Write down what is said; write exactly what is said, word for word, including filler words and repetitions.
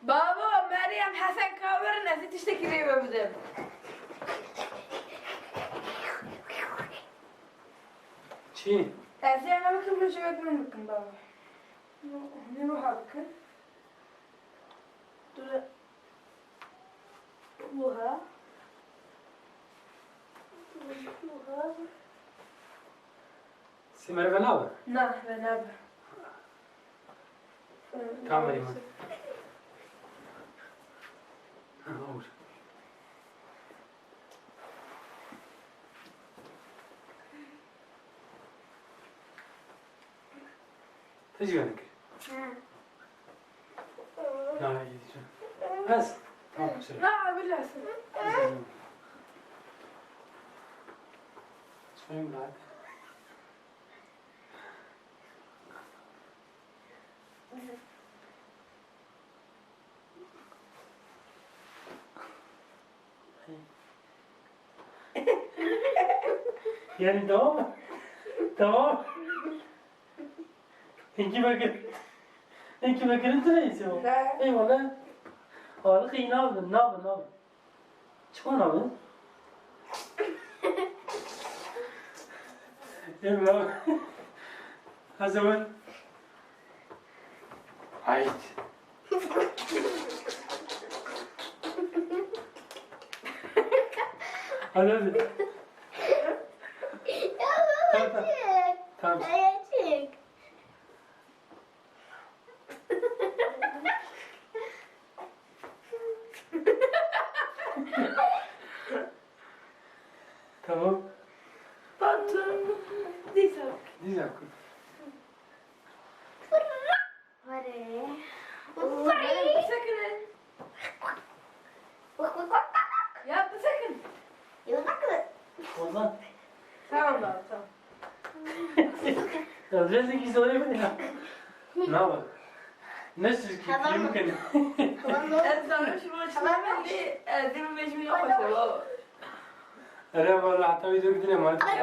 Babo, Meryem, Hesen ka werin, ez ê tiştekî vê we bidim. Çi? Ez ê eve bikim, rojevek min bikim, babo. Hûn ê wiha bikin. Dure. Wiha. Wiha. Sê mere venabe? Na, venabe. Tamam, Rîma. Ha, olur. Te jî venik. Hı. Na, iyi diyeceğim. Ez. Tamam, kusura. Na, billahi. Şöyle bak. Yani tamam mı? Tamam. Hinkî vekir. Hinkî vekirin tu neyse o. Ne? Eyvallah. Ağırlık iyi, ne yaptın? Ne yaptın? Ne yaptın? Çima nabin? Emre abi. Hazır mı? Hayt. Hadi, hadi. Tamam, tamam. Tamam. Tamam. Patron. Dîsa. Dîsa. Hadi. Bisekinin. Ya bisekin. Ozan. Tamam baba, tamam. Ya biraz da güzel oyun ya. Ne yapalım? Ne siz ki Tamam. Kim kedi? Tamam. Ez sarhoş mu? Tamam. Tamam. Ez de mecbur yapacağım baba. Ara valla hatta video gidin emanet. Ay,